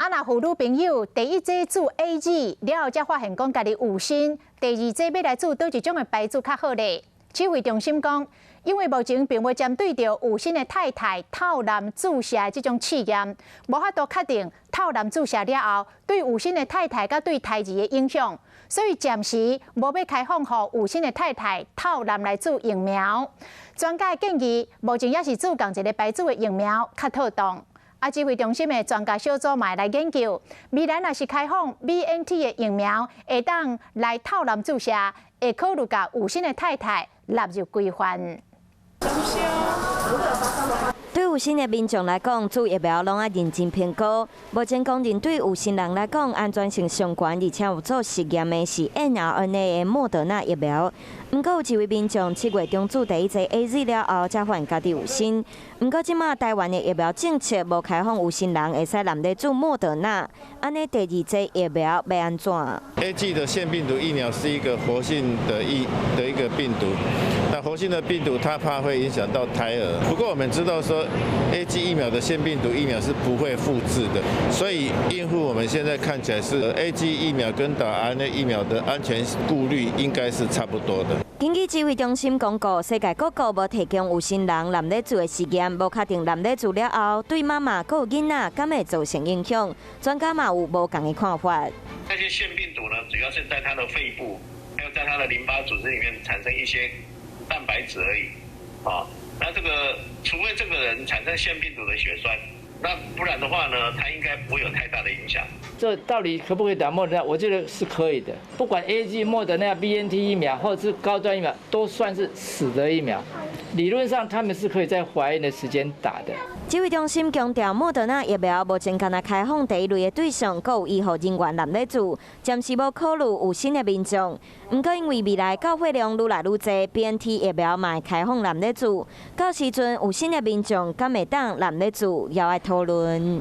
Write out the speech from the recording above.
啊，若婦女朋友第一劑注 AZ 了後，才發現講家己有身，第二劑欲來注佗一種的牌子較好咧？指揮中心講，因為目前並無針對著有身的太太透納注射的這種試驗，無法度確定透納注射了後對有身的太太佮對胎兒的影響，所以暫時無欲開放予有身的太太透納來注疫苗。專家建議，目前猶是注仝一个牌子的疫苗較妥當。啊，指揮中心的專家小組嘛會來研究，未來若是開放 BNT 的疫苗，會當來透納注射，會考慮共有身的太太納入規範。對有身的民眾來講，注疫苗攏愛認真評估。目前公認對有身人來講安全性上懸，而且有做實驗的是 mRNA 的莫德納疫苗。毋過有一位民眾7月中注第一劑 AZ 了後，才發現家己有身。毋過這馬台灣的疫苗政策無開放有身人會使攬咧注莫德納，按呢第二劑疫苗欲按怎？AZ 的腺病毒疫苗是一個活性的一個病毒，那活性的病毒它怕會影響到胎兒。不過我們知道說，AZ 疫苗的腺病毒疫苗是不會複製的，所以應付我們現在看起來是 AZ 疫苗跟打 RNA 疫苗的安全顧慮應該是差不多的。根據指揮中心公告，世界各國無提供有身人攬咧做的實驗，無確定攬咧注了後對媽媽閣有囡仔敢會造成影響。專家嘛有無仝的看法。這些腺病毒呢，主要是在它的肺部，還有在它的淋巴組織裡面產生一些蛋白質而已。啊，那這個除非這個人產生腺病毒的血栓，那不然的話呢，它應該不會有太大的影響。這到底可不可以打莫德納？我覺得是可以的。不管 AZ、莫德納、BNT 疫苗，或者是高端疫苗，都算是死的疫苗。理論上，他們是可以在懷孕的時間打的。指揮中心強調，莫德納疫苗目前干焦開放第一類的對象，閣有醫護人員攬咧注，暫時無考慮有身的民眾。毋過因為未來到貨量愈來愈濟，BNT 疫苗嘛會開放攬咧注，到時陣有身的民眾敢會當攬咧注，猶愛討論。